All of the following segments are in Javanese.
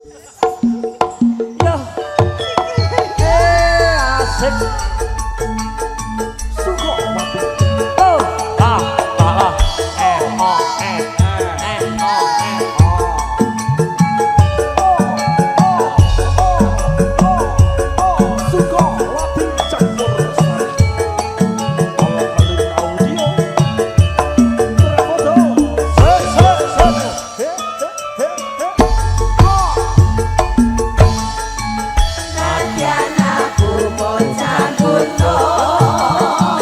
Yo. Eh, asik. Sukowati. Oh, ah, ah, ah. Eh, oh, eh, eh, oh, eh, oh. Oh, oh, oh, oh, oh. Sukowati campur sari. Alit audio. Pramodo. Se, se, se. He, he, he, he. Oh. Nadyan aku bocah gunung.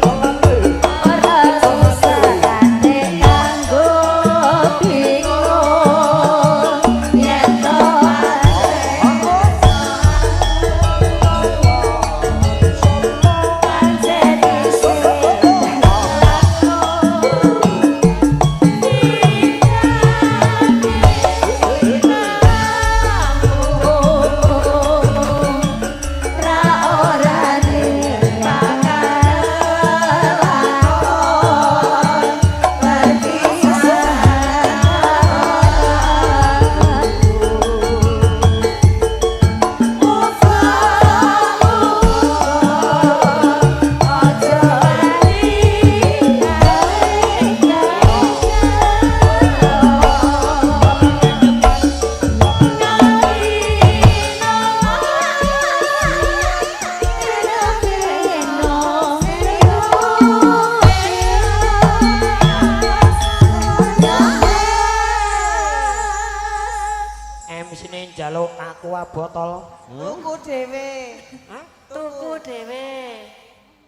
Ora susah kate kanggo bingung yen to pancen isih Ra orane bakal lakon perpisahan. Aja lali MC ne njaluk aqua botol. Tuku dhewe. Hah? Tuku dhewe.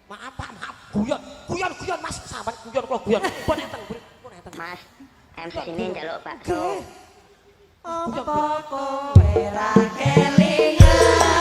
Maaf, Pak, maaf. Guyon, guyon, guyon, Mas. Sampeyan guyon kula guyon. Pun enten, pun enten. Mas, MC ini njaluk bakso. Apa kowe ra kelingan?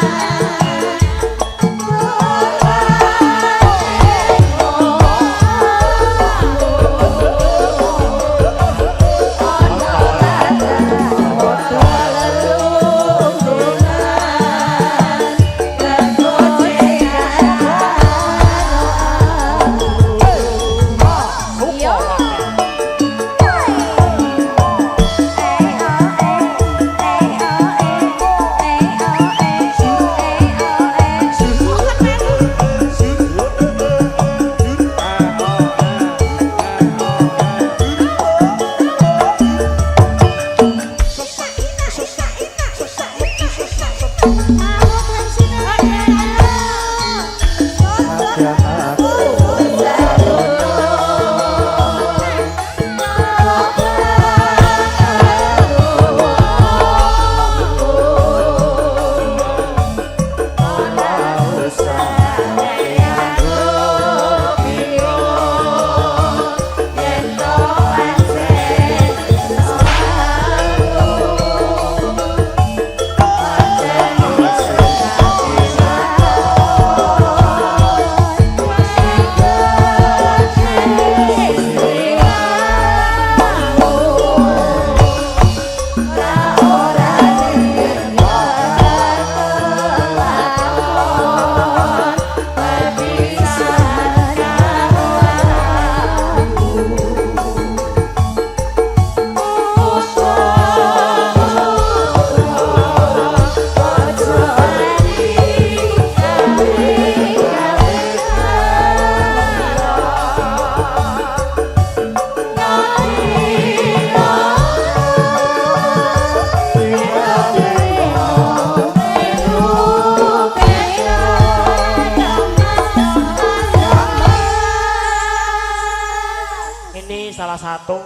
Ini salah satu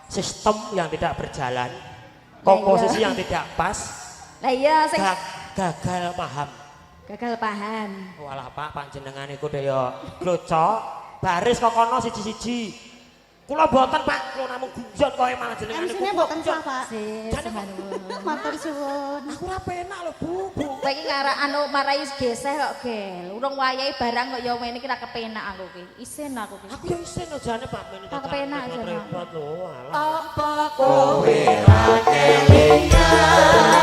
sistem yang tidak berjalan, komposisi yang tidak pas, Lah iya sing gagal paham. Gagal paham. Walah Pak, panjenengan iku ya glocok, baris kok kono siji-siji. Kula mboten Pak, kula namung guyon kowe malah jenengan MC-ne mboten sah, Pak. Sih, Jane kok- subhanallah. Matur suwun. Aku ora penak lho, Bu. Bu. Kowe iki ngarak anu marai geseh kok, Gel. Urung wayahe barang kok ya ngene iki ra kepenak aku ki. Isin aku ki. Aku ya isin lho jane Pak men. Tak kepenak jane. Repot lho, alah. Apa kowe ra kelingan?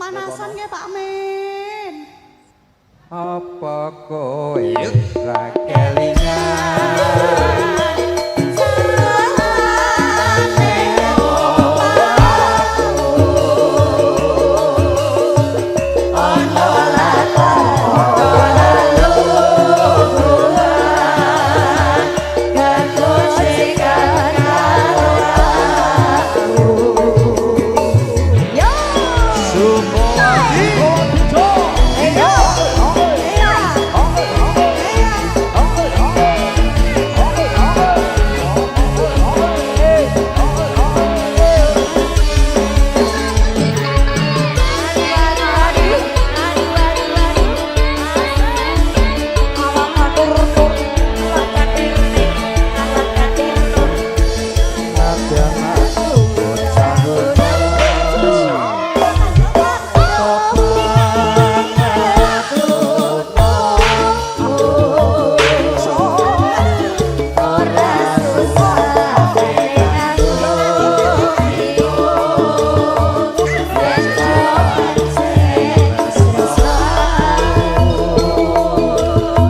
Pemanasan nggih Pak Min. Apa kowe ra kelingan?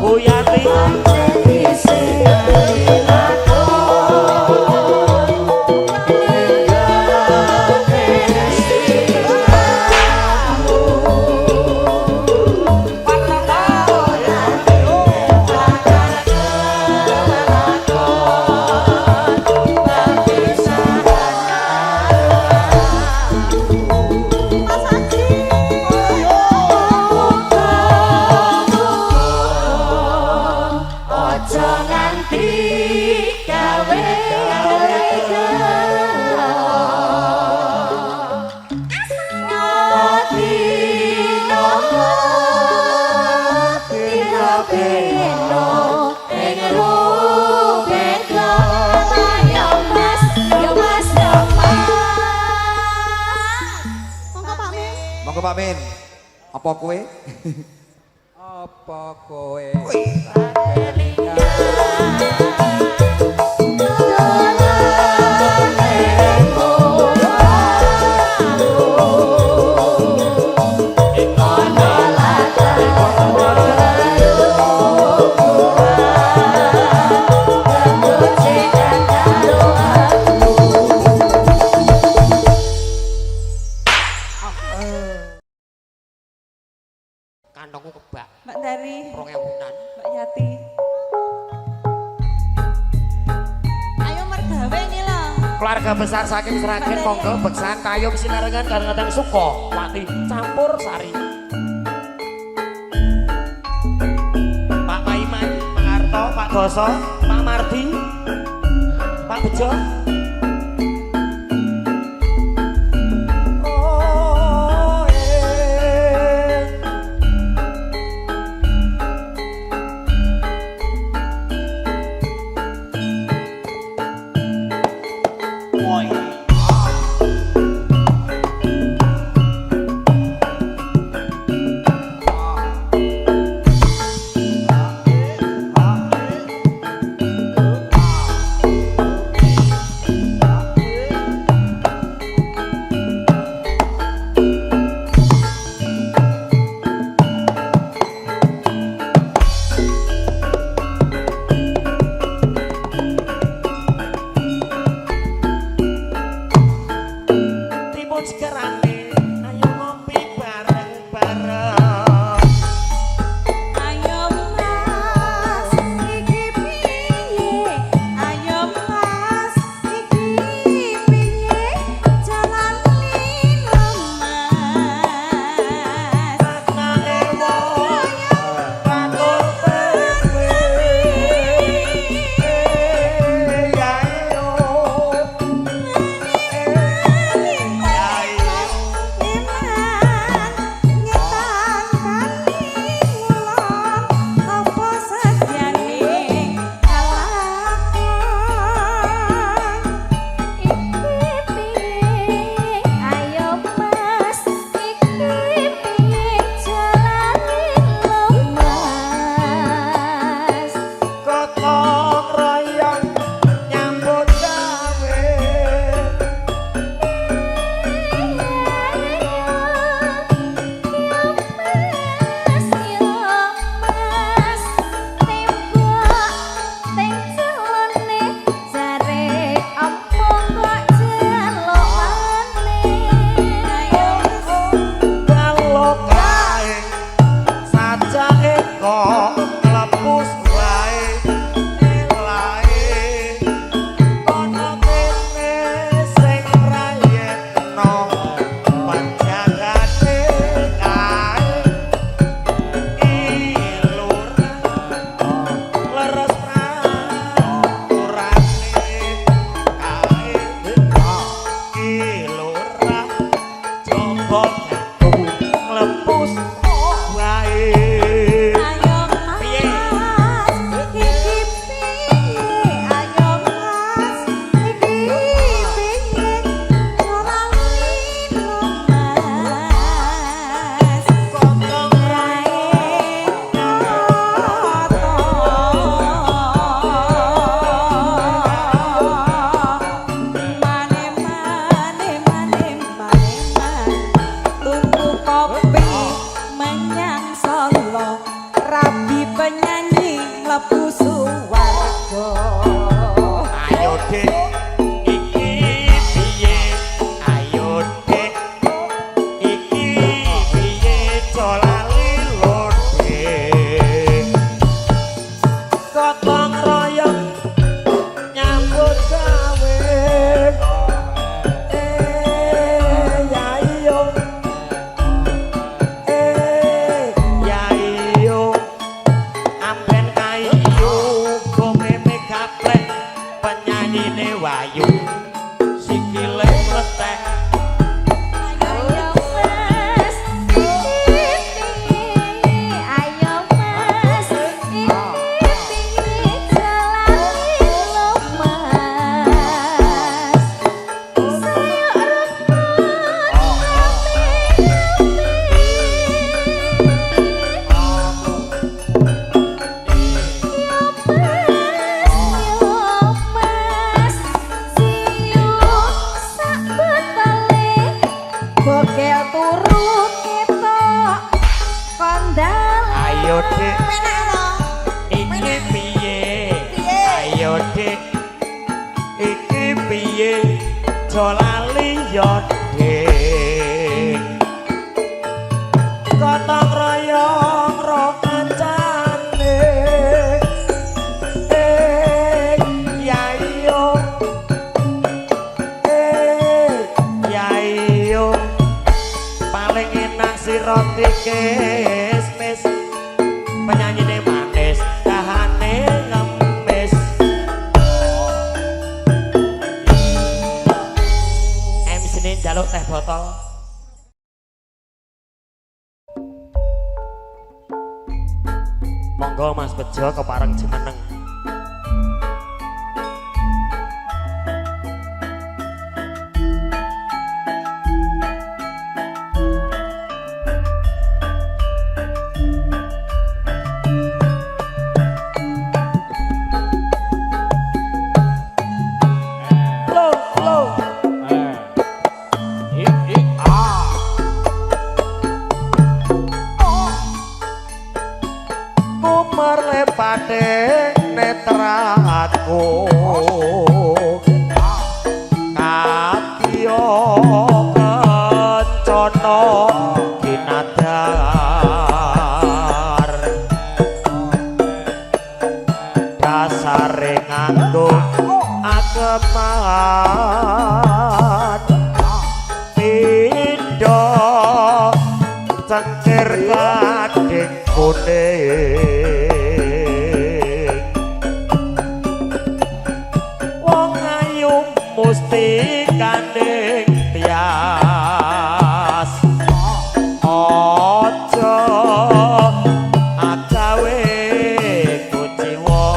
Bu Yati. Mas Haji. Ojo nganti gawe Monggo Pak Min. Monggo Pak Min. Apa kowe? Apa kowe ra kelingan? Kantongku kebak Mbak Dari, 2000-an. Mbak Yati. Ayo mergawe ini loh. Keluarga besar saking Sragen monggo beksan kayom sinarengan kareng suko wati campur sari. Pak Paiman, Pak Arto, Pak Goso, Pak Mardi, Pak Bejo. Oh, eh. Ayo Dik, Penak to. iki piye? Piye? Ayo Dik, iki piye? Aja lali yo Dik. Gotong royong ro kancane. Eh, yai yo. Eh, yai yo. Paling enak si roti kismis. Penyanyine manis, tahane ngemis. MC ne njaluk teh botol. Monggo Mas Bejo kepareng jumeneng. Lo lo. Kumerlepate netraku kakiyo kencana kinadar dasare nganggo ageman pindha cengkir gading kuning wong ayu mustikaning tias aja agawe kuciwa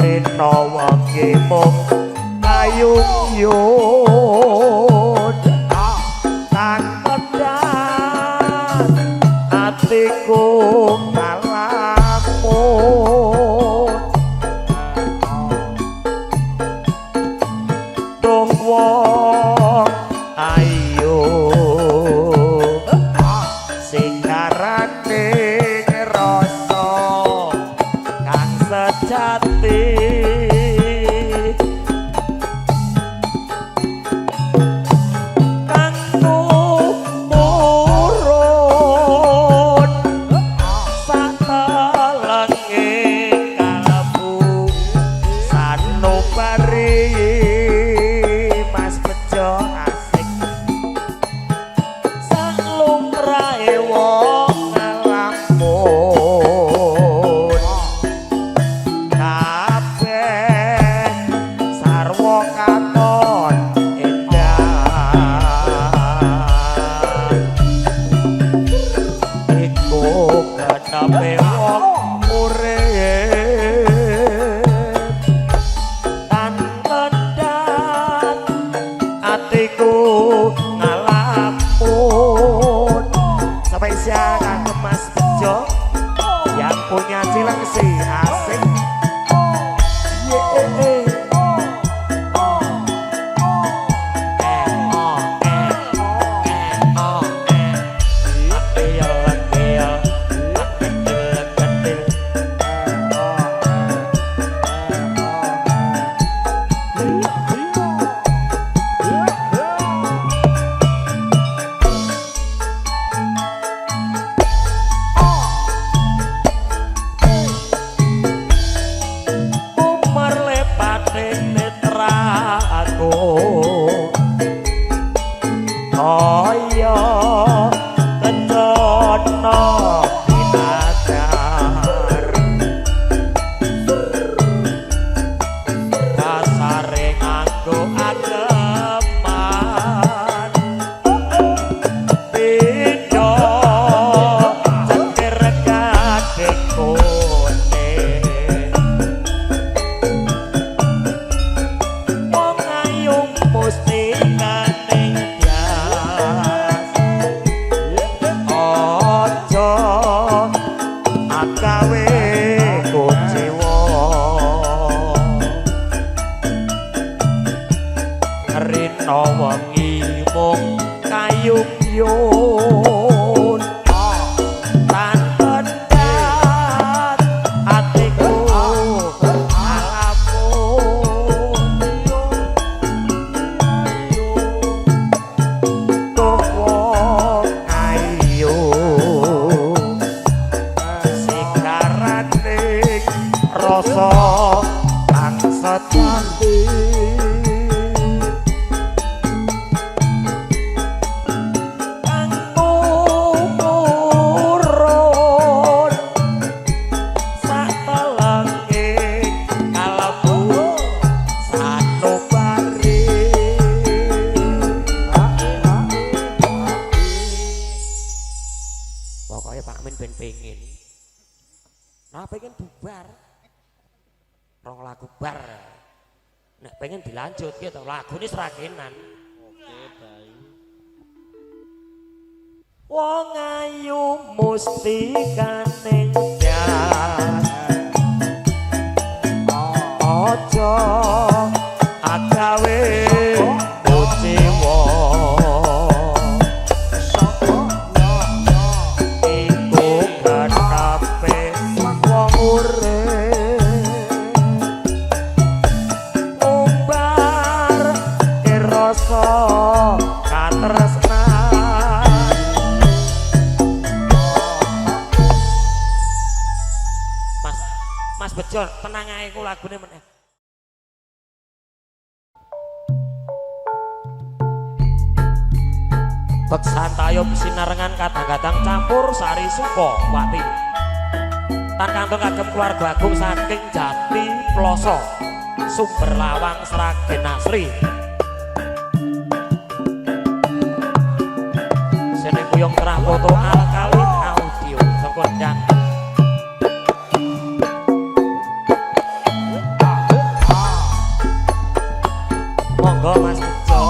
rina wengi mung kayung-yun kang pedhat atiku ngalamun duh wong ayu sing rasa kang sejati kang tumurun satelenge kalebu sanubari. Mas Bejo asik saklumrahe wong ngalamun kabeh sarwa katon endah iku genepe wong urip tan lendat atiku ngalamun. Spesial kanggo Mas Bejo yang punya Cilengsi asik. Ye eh eh. Eh, oh, eh, eh, oh, eh. Iya, iya, kecil, kecil. Kumerlepate netraku kaya kencana kinadar dasare nganggo ageman pindha cengkir gading kuning wong ayu mustikaning tias aja agawe kuciwa rina wengi mung kayung. Madiun tan pendat atiku alamun tuh wong ayu sikaraning rasa kang sejati kang tumurun satelenge kalebu sanubari. Pokoknya Pak Min ben pengen, nah pengen bubar rong lagu bar, nek pengen dilanjut gitu lagu ini seragenan. Oke, baik. Wong ayu mustikaning jas aja agawe kuciwa iku kenape wong urip umbar rasa katresnan. Mas, Mas Bejo, tenang ae ku lagune meneh. Beksan tayub sinarengan kadang-kadang campur sari suko wati. Tan kantun kagem keluarga agung saking Jati Ploso, Sumber Lawang Sragen Asri. Sene kuyung terah foto Alkalin Audio sekondang. Monggo Mas Bejo.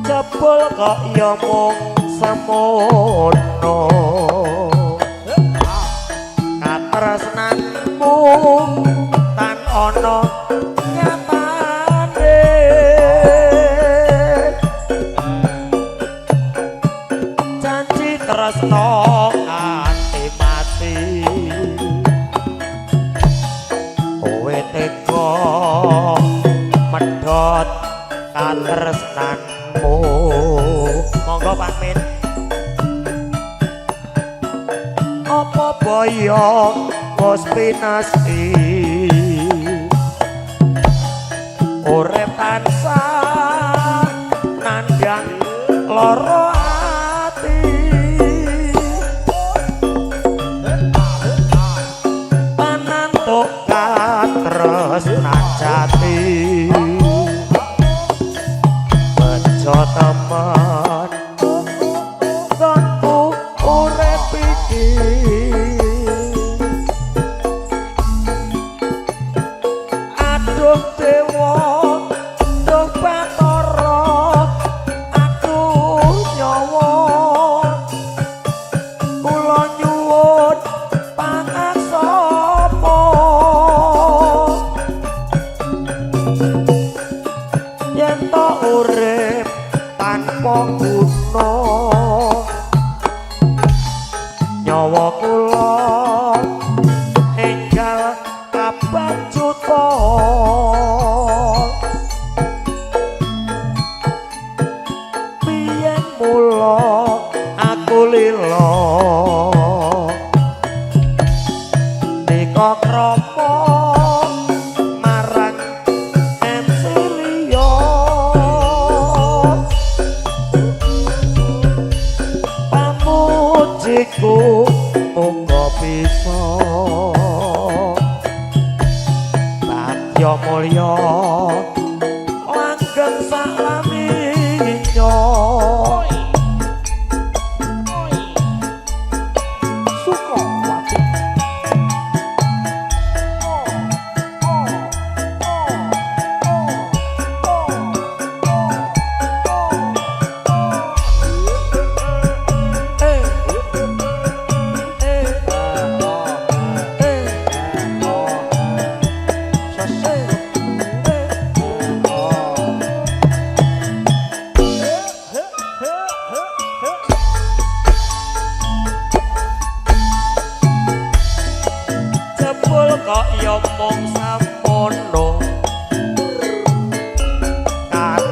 Jebul kok ya mung semono. Katresnanmu tan ana nyatane. Janji tresno nganti mati. Kowe tega medhot katresnanmu. Monggo Pak Min. Apa boyo wis pinasti urip tansah nandhang lara ati panantuk katresnan jati bejo temen nggonku urip iki. Aduh dewa duh bathara aduh nyawa kula nyuwun pangaksama yen to urip tanpa guna nyawa kula enggal kabacuta. Biyen mula aku lila nika krama marang MC liya.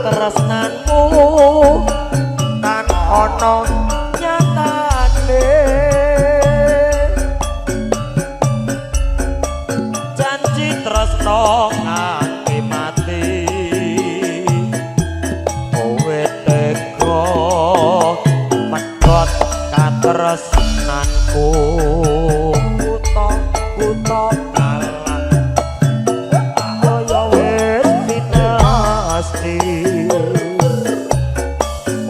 Katresnanmu tan ana nyatane, janji tresno nganti mati, kowe tega medhot katresnanku. Kutha kutha kalah kaya wis pinasti,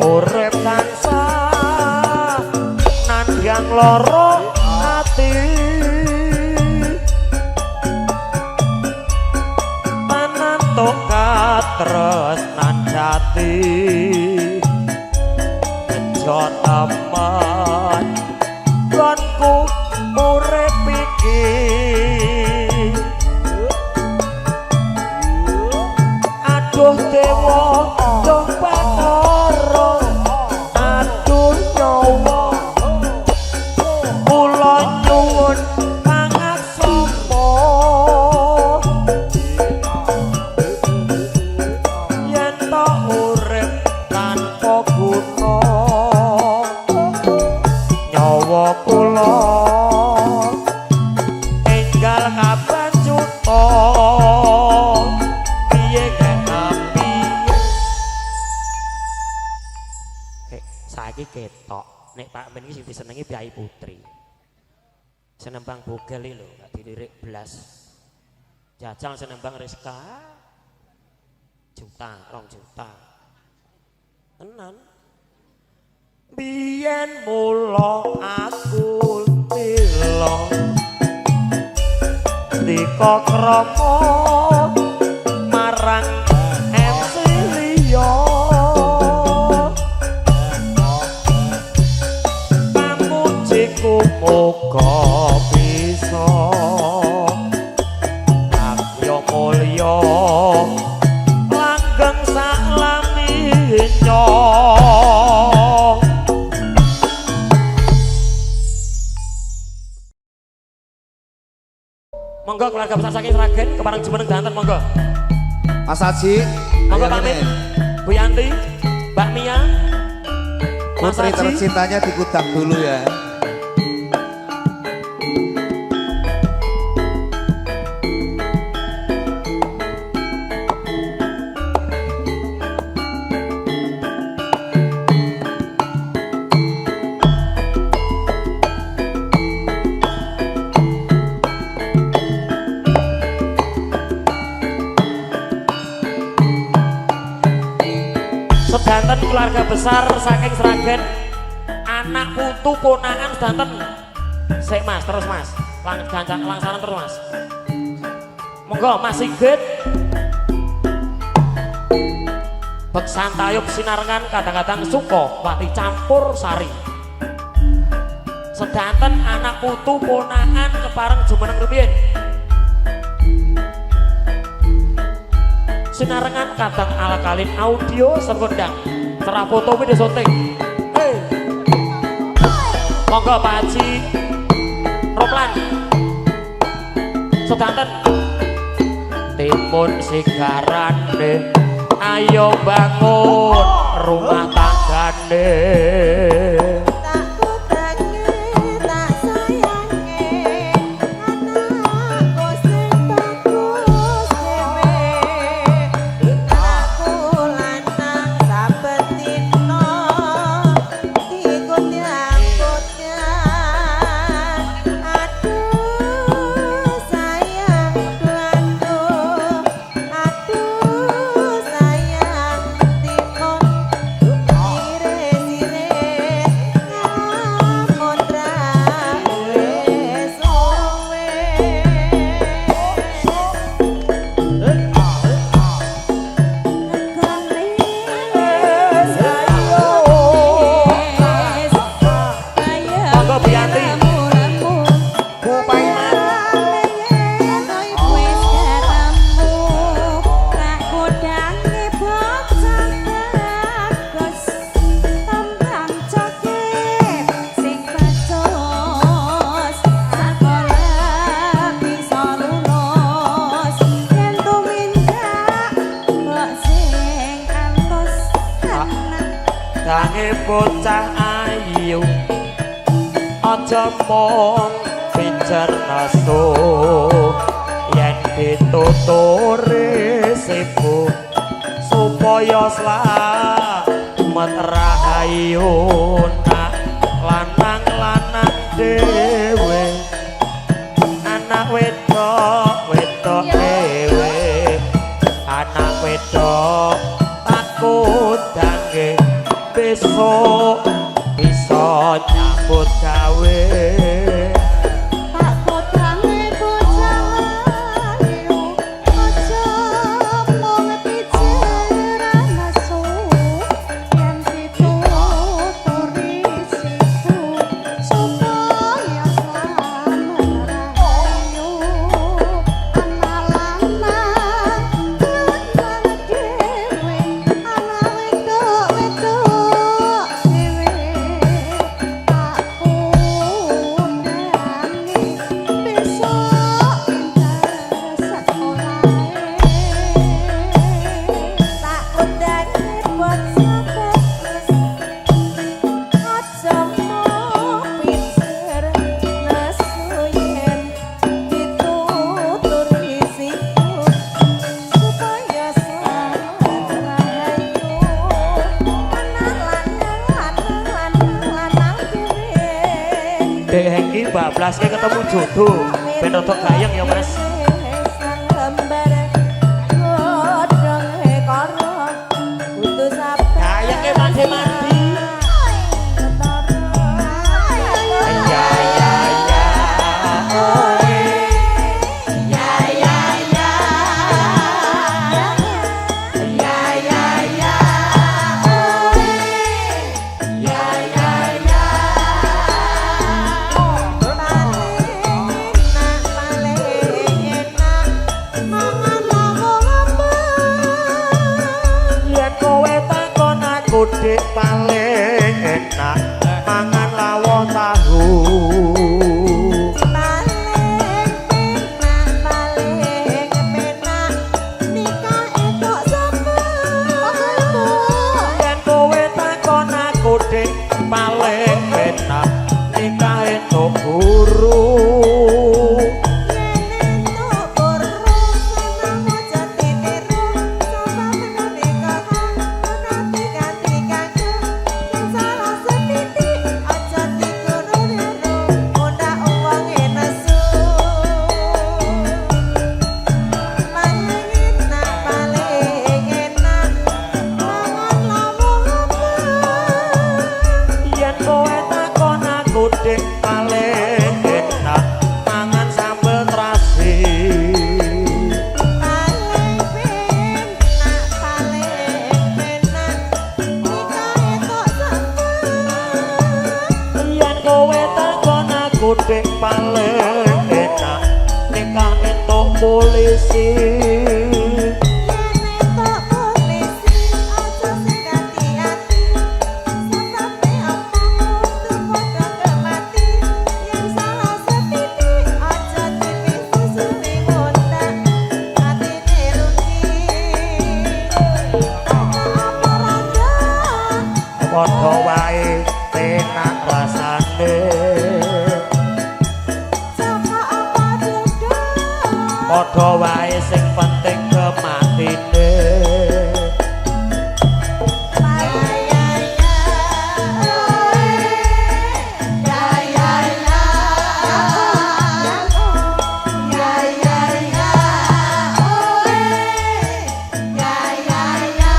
urip tansah nandhang lara ati, panantuk katresnan jati, bejo temen gonku urip iki. Aduh dewa duh bathara, aduh nyawa, kula nyuwun pangaksama, yen to urip tanpa guna, nyawa kula enggal kabanjuta. Piye api. Saiki ketok nek Pak Men iki sing disenengi Kyai Putri. Senembang bogel iki lho, gak dilirik blas. Jajal senembang Rizka juta, 2 juta. Tenan. Biyen mula aku lila dika krama marang MC liya, pamujiku muga bisa bagya mulya langgeng saklaminya. Monggo keluarga besar saking Sragen kepareng jumeneng danten, monggo. Mas Aji, Monggo ayo pamit. rene. Bu Yanti, Mbak Mia, Mas Putri Aji. tercintanya dikudak dulu ya. Sedanten keluarga besar saking Sragen, anak putu ponakan sedanten. Sik Mas, terus Mas. Lang gancang langsaran terus Mas. Monggo Mas Sigit. Beksan tayub sinarengan kadang-kadang suka wati campur sari. Sedanten anak putu ponakan kepareng jumeneng rumiyin. Sinarengan kadang ala kalin audio serkondang cerah foto video syuting. Hey. Monggo Pak Haji Romlan. Sedanten timun sigarane, ayo bangun rumah tanggane. Tak kutange, tak sayange, anakku sing bagus dhewe. Anakku lanang saben dina dikut-angkutnya. Aduh sayang, aduh, aduh sayang, timun sire-sire. Tak dange bocah ayu, aja mung pijer nesu, yen dituturi sibuk supaya slamet rahayu. Nak lanang lanang dhewe, anak wedok wedok dhewe, anak wedok takut dangge besok bisa nyambut gawe. Tak kodange bocah ayu, aja mung pijeran nesu, yen dituturi sibuk supaya slamet rahayu. Anak lanang lanang dhewe, anak wedok wedok dhewe, tak kondangi besok pinter sekolahe. Tak kondangi bocah bagus, aja mung pinter nesu, yen dituturi sibuk supaya slamet rahayu. Anak lanang lanang lanang lanang dhewe. Dek Hengki bablaske ketemu jodoh ben rada gayeng ya, Mas. Sang lembar godhonge kara kudu sabar. Gayenge mandi-mandi. Ya ya ya, oe. Ya ya ya, ya ya ya, oe. Ya ya ya. Paling enak, paling enak mangan lawuh apa? Yen kowe takon aku, Dik, paling enak mangan lawuh tahu. Paling penak, paling penak nikah entuk sapa? Yen kowe takon aku, Dik, paling penak nikah entuk guru. Yen entuk guru seneng aja ditiru, sapa menane kahan kanthi kanthi kanggo sing salah sethithik aja dikuru-niru undang wonge nesu. Paling enak, paling enak mangan lawuh apa? Yen kowe takon aku, Dik, paling enak mangan sambel terasi. Paling penak, paling penak nikah entuk sapa? Yen kowe takon aku, Dik, paling enak nikah entuk polisi. Yen entuk polisi aja sing ati-ati, sebabe apa kudu padha kemati, yen salah sethithik aja dipisusuri mundhak atine rugi. Apa rada? Padha wae penak rasane. Jaka apa duda? Padha wae, sing penting kematine. Ya ya ya ya ya, ya ya ya, ya ya ya.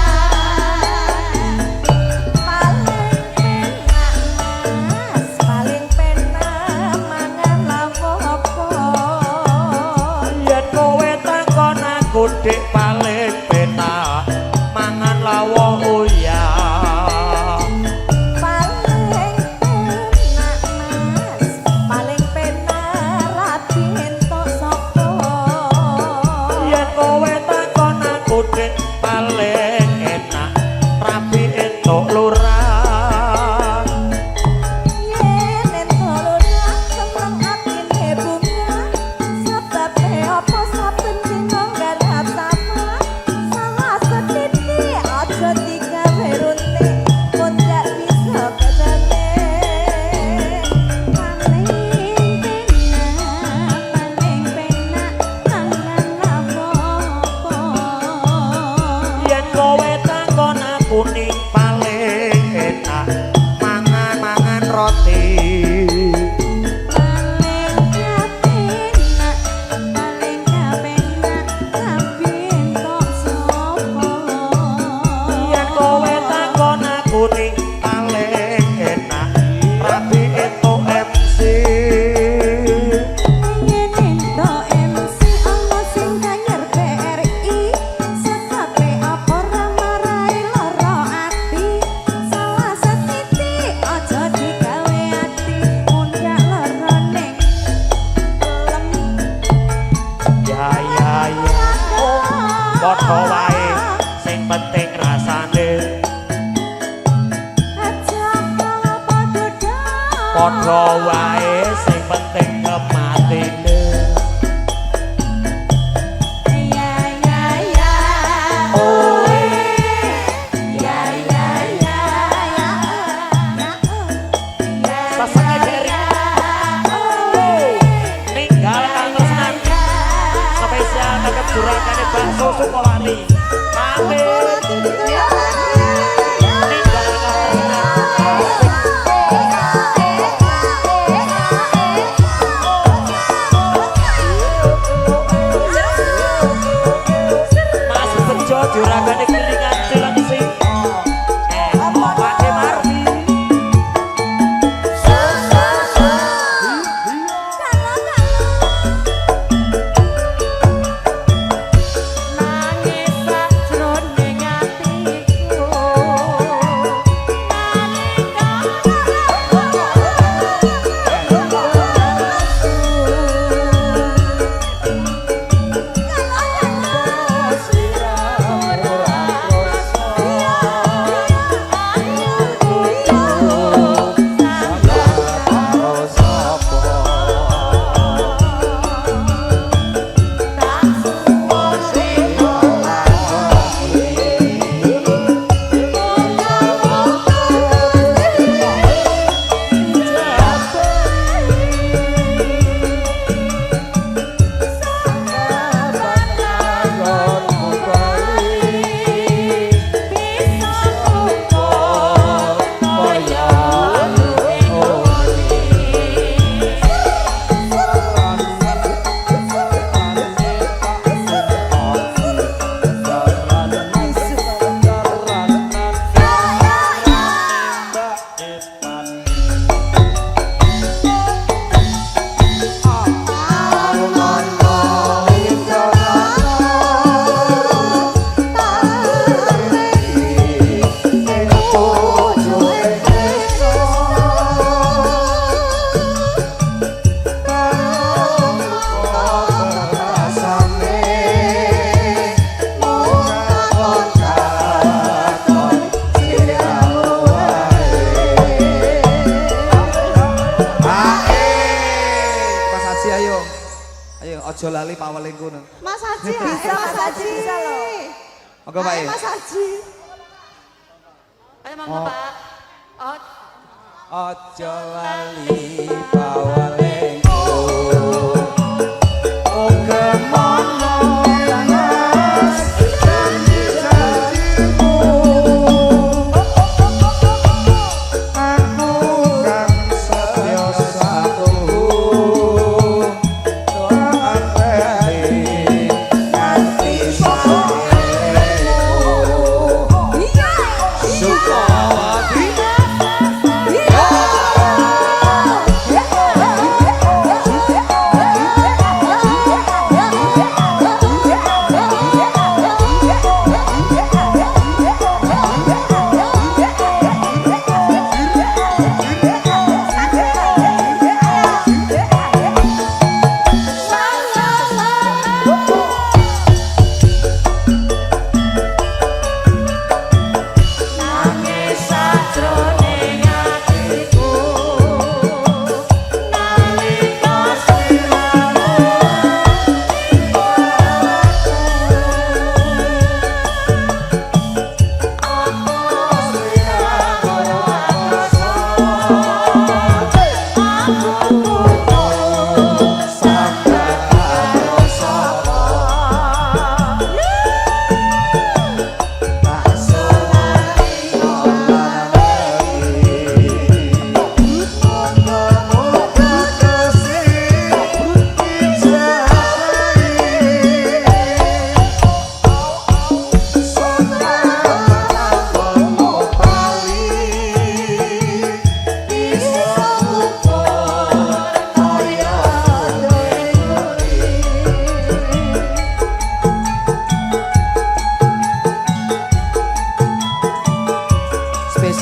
Paling penak, Mas, paling penak mangan lawuh apa? Yen kowe takon aku, Dik, paling penak mangan lawuh uyah. Paling penak, Mas, paling penak rabi entuk sapa? Yen kowe takon aku, Dik, paling enak rabi entuk lurah. Yen entuk lurah seneng atine bunga, sebabe apa saben dina nggarap sawah, salah sethithik aja digawe runte. aku ning paling enak mangan-mangan roti. Paling kepenak, paling kepenak, tapi entuk sapa? Yen kowe takon aku ning paling enak rabi entuk MC. Yen entuk MC ana sing kanyar BRI, sebabe apa ora marai lara ati? Salah setitik aja digawe ati, mundak lara ning lem. Ya ya ya. Oh, padha wae sing penting rasane. Aja kalah padha. Padha wae sing penting kematine. Ya ya ya. Oh. Ya ya ya ya. Sasaka jeri. Ninggal katresnan. Spesial kagem juragane bakso Sukowati. Pamit. Ninggal katresnan. Mas Bejo juragane kiringan Cilengsi. Pak Mardi. Nangis sajroning atiku nalika Mas Haji ayo. Ayo aja lali pawelingku no. Mas Haji, bisa Mas Haji bisa loh. Monggo Pak. Ayo, Mas Haji. Ayo monggo Pak. Oh, Aja lali pawelingku. Oke mono mas janji-janjimu. Aku kang setya satuhu. Anteni nganti saemu. Sukawati. Iya.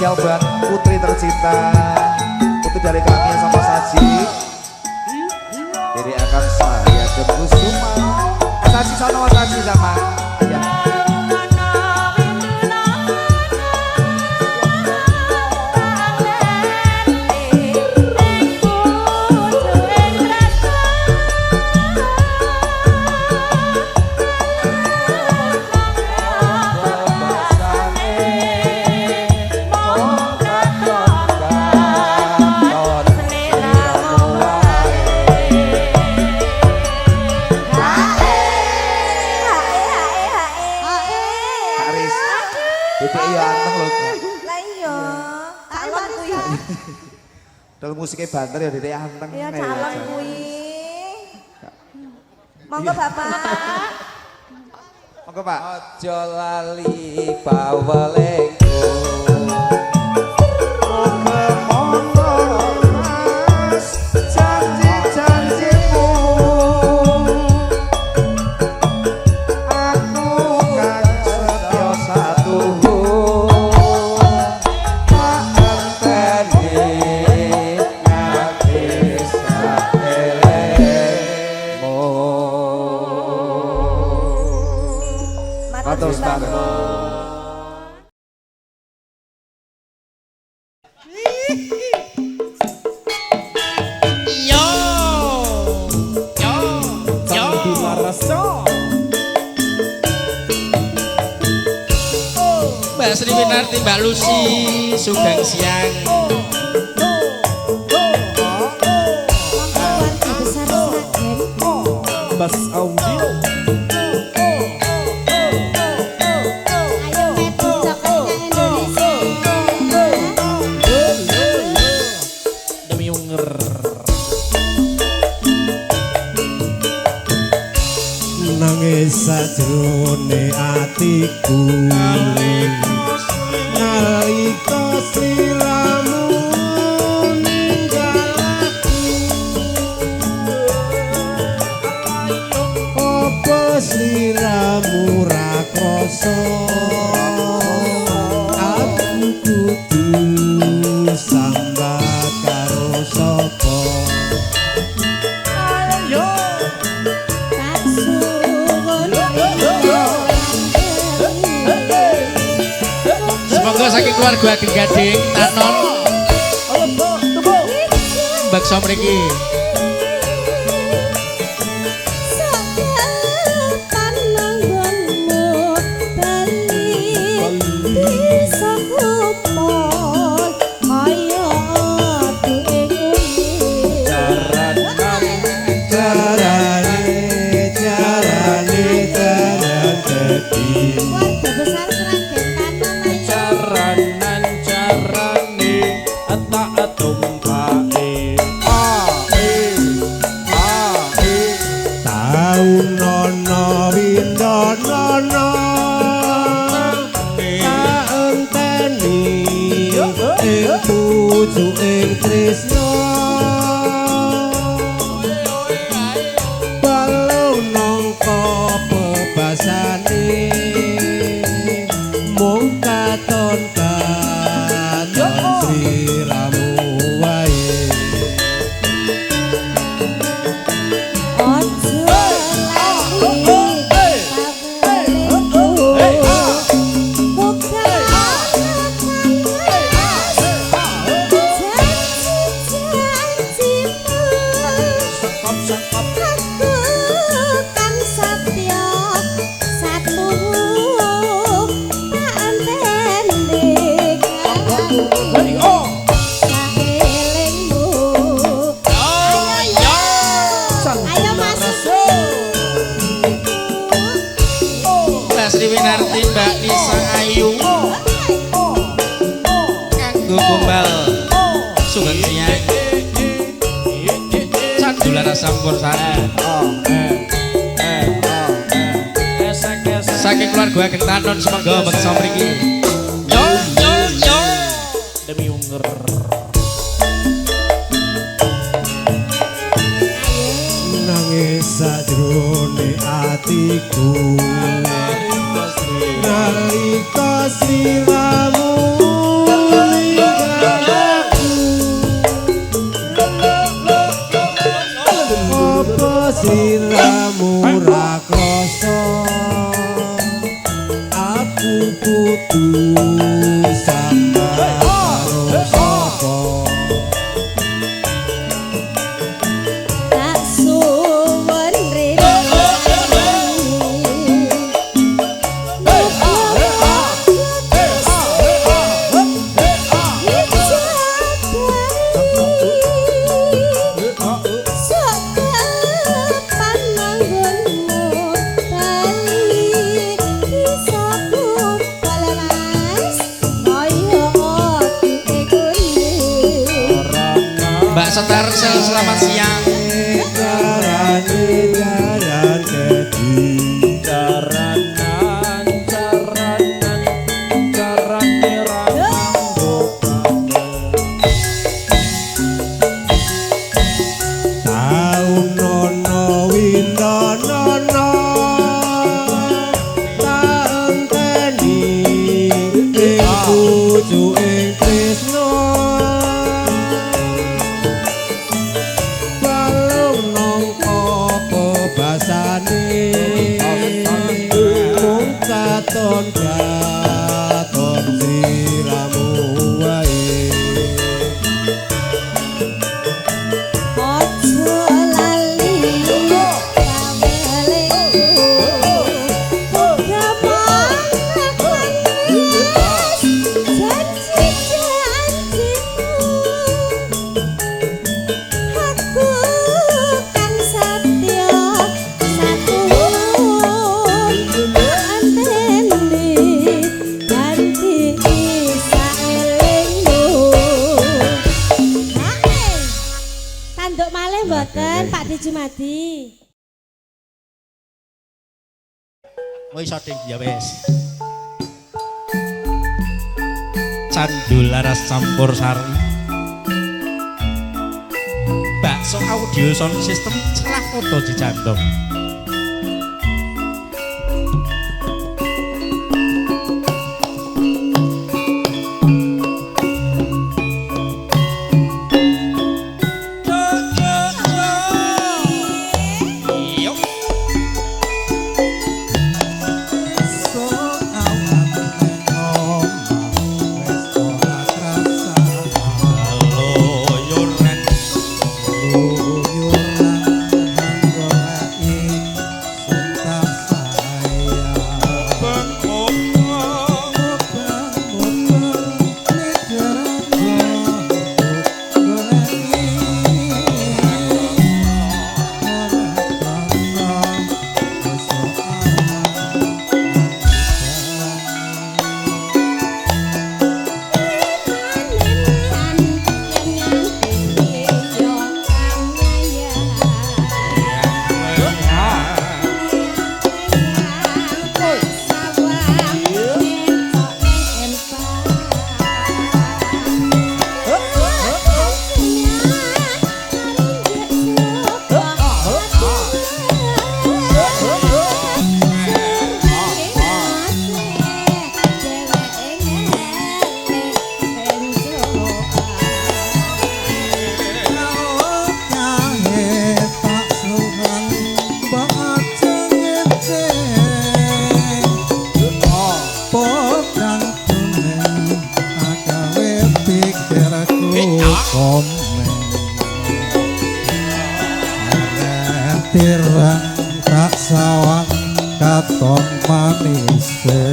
Spesial buat putri tercinta, putri dari kami sama Saji. Jadi akan saya ke Kusuma. Saji sama Saji sama. Ya. Haris. Dedek ya anteng lho. Lah iya, calon kuwi. Dol musiknya banter ya dedek anteng. Ya calon kuwi. Monggo Bapak. Monggo Pak. Aja lali pawelengku. Janji-janjimu aku kang setya satuhu tak enteni nganti saelemu. Matur sembah. Yo. Yo. Yo. Mbak Sri Winarti, Mbak Lucy, sugeng siang. Keluarga besar Sragen. Bas audio. Ayo metu coklatnya Indonesia. Demi unger. Nangis sajrone atiku nalika sliramu ninggal aku, apa sliramu ra krasa aku kudu sambat karo sapa? Tak suwun. Semoga saking keluarga Ageng Gading Tanon bakso mriki. Sakapan nanggonmu bali bisa kumpul kaya ati ing uli. Carane, carane jalan dadi Keluarga besar Sragen Tanon ayo. Caranan carane tak tumpake. A E A E. Taun nono windonono tak enteni ing pucuking tresna balung nangka bebasane mung katon katon sliramu wae. Ojo lali pawelingku. Muga janji-janjimu. Aku kang satya satuhu tak enteni saelingmu. Ayo ayo masuk. Mbak Sri Winarti, Mbak Nisa Ayu kanggo gombal sugeng siang. Candulara sampur sari. Saking keluarga Ageng Tanon semoga beksa mriki. Yo yo yo. Demi unger. Nangis sajrone atiku nalika sliramu. sama karo sapa Tak suwun rene. Mbak Setarsel selamat siang. Carane jaran kedi Caranan caranan carane ra nganggo Taun nono windonono tak enteni ing pucuking tresno balung nangka bebasane mung katon katon sliramu wae. Ojo lali pawelingku, janji-janjimu. Aku kang satya satuhun anteni ganti saelingmu. Tanduk malih mboten Pak Di Jumadi. Oh iso ding ya wis. Candu laras campur sari. Bakso audio sound system celah foto jejandong. Yo. Loyoran Tirang tak sawang katon manise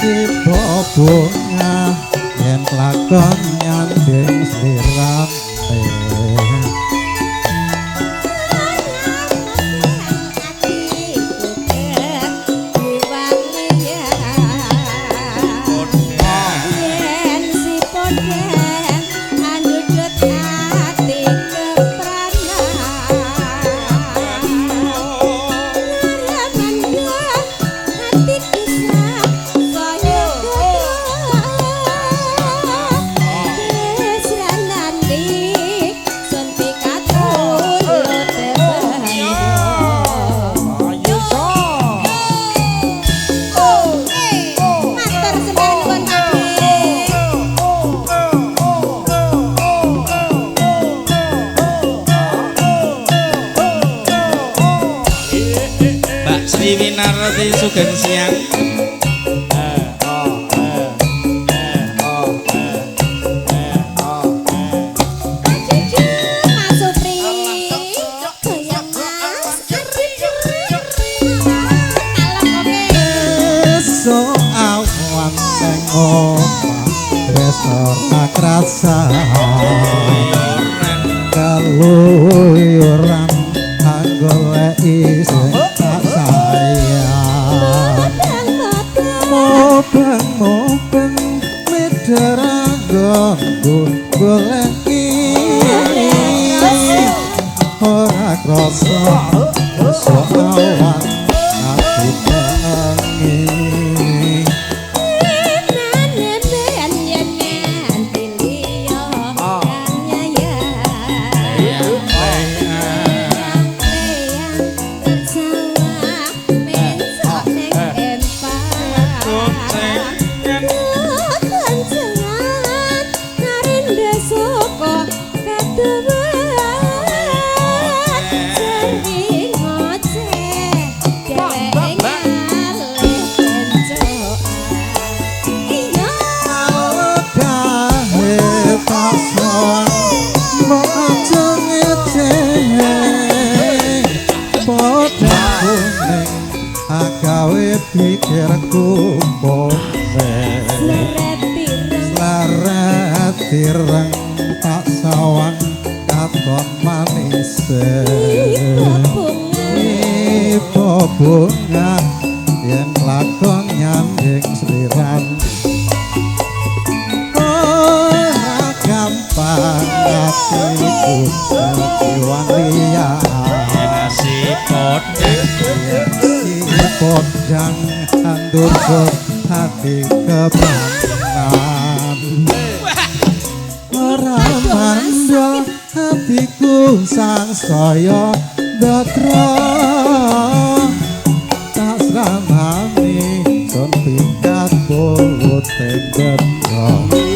tiba bunga yen lakon nyanding slirane. Mbak Sri Winarti sugeng siang. awan neng omah wis ora krasan keluyuran anggoleki sing tak sayang mubeng-mubeng mideranggonku goleki ora krasa rasa awan aku bengi. Pikirku pone slaret ireng tak sawang katon manis ibu bunga yen lakon nyanding sliran ora gampang atiku dadi wong liya podang andurso hati kebanan ora mandol hatiku sang saya ndatra tak sramani sun pingkat pulute bendra.